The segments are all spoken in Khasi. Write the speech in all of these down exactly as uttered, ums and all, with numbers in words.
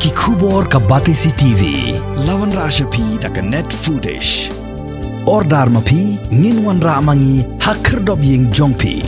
Ki khubor ka Batesi T V. La wanrah sha phi da ka Net Foodish. Order ma phi, ngin wanrah ma ngi ha khyrdop ïing jong phi.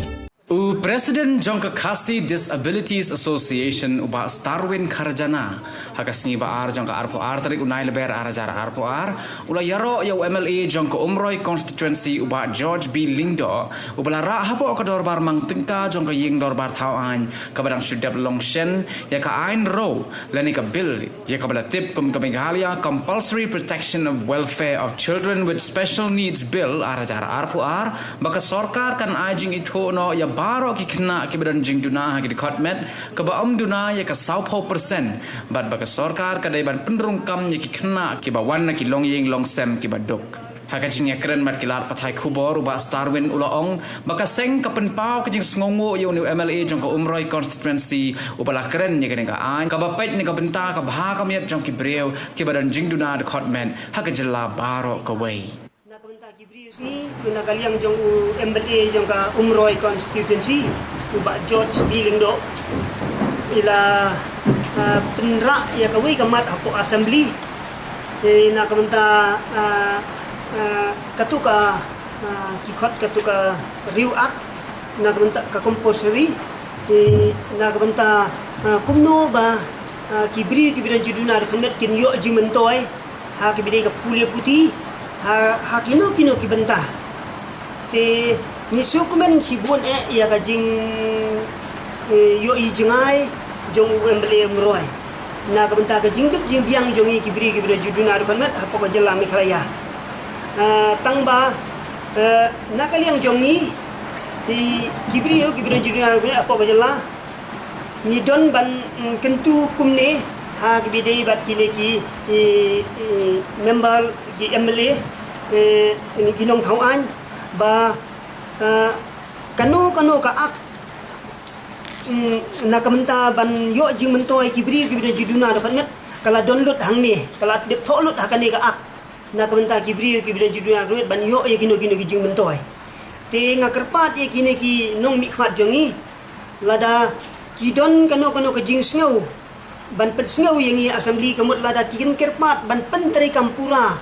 U President jong ka Khasi Disabilities Association, u Bah Starwin Kharjana, ha ka sngi ba ar jong ka arphew ar tarik u Nailaber ar hajar arphew ar, u la ïaroh ïa u M L A jong ka Umroi Constituency, u Bah George B Lyngdoh, u ba la rah hapoh ka dorbar mang tyngka jong ka ïing dorbar thaw aiñ, kaba dang shu dep long shen ïa ka aiñ rew lane ka bill ïa kaba la tip kum ka Meghalaya Compulsory Protection of Welfare of Children with Special Needs Bill ar hajar arphew ar, ba ka sorkar kan ai jingithuh noh ïa baroh ki khynnah kiba don jingduna ha ki dkhot met, kaba ym duna ïa ka sawphew percent, bad ba ka sorkar ka dei ban pynrung kam ïa ki khynnah kiba wan na ki longïing longsem kiba duk. Ha ka jingïakren bad ki lad pathai khubor, u Bah Starwin u la ong ba ka seng ka pynpaw ka jingsngewnguh ïa une u M L A jong ka Umroi Constituency, u ba la kren ïa kane ka aiñ, kaba peit na ka bynta ka bha ka miat jong ki briew kiba don jingduna dkhot met ha ka jylla baroh kawei. Na ka bynta ki briew sngi, na ka liang jong u M L A jong ka Umroi Constituency, u Bah George B Lyngdoh, i la, ah, pynrah ïa kawei ka mat hapoh Assembly. Eh, na ka bynta, ah, ah, katu ka, ah, ki khot katu ka Riew Act, na ka bynta ka compulsory, eh, na ka bynta, ah, kumno ba, ah, ki briew kiba don jingduna dkhot met kin ïoh jingmyntoi ha kiba dei ka pule puthi, ha, ha kino kino ki bynta. Te ngi sngewkmen shibun eh ïa ka jing, eh, ïohi jngai jong u M L A Umroi na ka bynta ka jingbit jingbiang jong ngi ki briew kiba don jingduna dkhot met hapoh ka jylla Meghalaya. Ah, tang ba, eh, na ka liang jong ngi, ki, ki briew kiba don jingduna dkhot met hapoh ka jylla, ngi don ban, mm, kyntu kumne ha kiba dei bad kine ki, ki, ki member ki M L A, eh, ki nongthaw aiñ ba, eh, kano kano ka act, mm, na ka bynta ban ïoh jingmyntoi ki briew kiba don jingduna dkhot met ka la don lut hangne, ka la dep thoh lut ha kane ka act. Na ka bynta ki briew kiba don jingduna dkhot met ban ïoh ïa kino kino ki jingmyntoi. Te nga kyrpad ïa kine ki nongmihkhmat jong ngi, lada ki don kano kano ka jingsngew ban pynsngew ïa ngi Assembly, ka mut lada ki kin kyrpad ban pyntreikam pura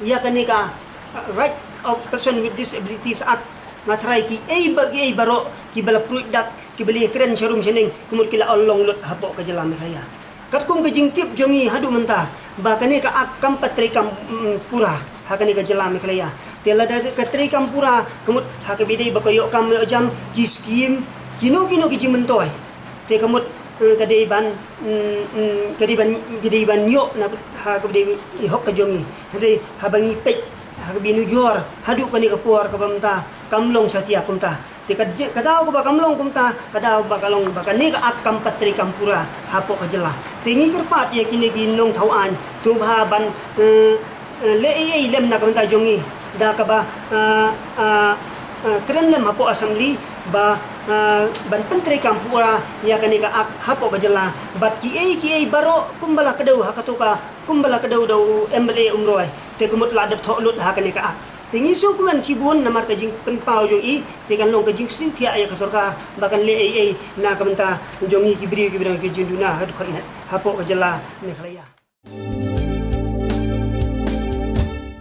ïa kane ka, uh, Right of Person with Disabilities Act, nga tharai kiei ba, kiei baroh kiba la pruid dak, kiba la kren sharum shaneng, ka mut ki la ol long lut hapoh ka jylla Meghalaya. Katkum ka jingtip jong ngi haduh mynta ba kane ka act kam pat treikam, mm, pura ha kane ka jylla Meghalaya. Te lada ka treikam pura, ka mut ha kaba dei ba ka ïoh kam ïoh jam, ki skim, kino kino ki jingmyntoi, te ka mut, eh, ka dei ban, mm, mm, ka dei ban, ka dei ban ïoh na ha kaba dei i hok ka jong ngi. Hynrei haba ngi peit ha kaba nujor haduh kane ka por kaba mynta kam long satia kumta. Te ka je-, ka daw kaba kam long kumta, ka daw ba ka long ba kane ka act kam pat treikam pura hapoh ka jylla. Te ngi kyrpad ïa kine ki nongthaw aiñ, to ba ban, eh, eh, leh ei ei lem na ka bynta jong ngi, da kaba, eh, eh, eh, kren lem hapoh Assembly ba, eh, ban pyntreikam pura ïa kane ka act hapoh ka jylla. Bad kiei kiei baroh kumba la kdew ha katu ka, kumba la kdew da u M L A Umroi, te ka mut la dep thoh lut ha kane ka act. Te ngi sngewkmen shibun namar ka jingpynpaw jong i, te kan long ka jingsngewthiah ïa ka sorkar ba kan leh ei ei na ka bynta jong ngi ki briew kiba don ka jingduna dkhot met hapoh ka jylla Meghalaya.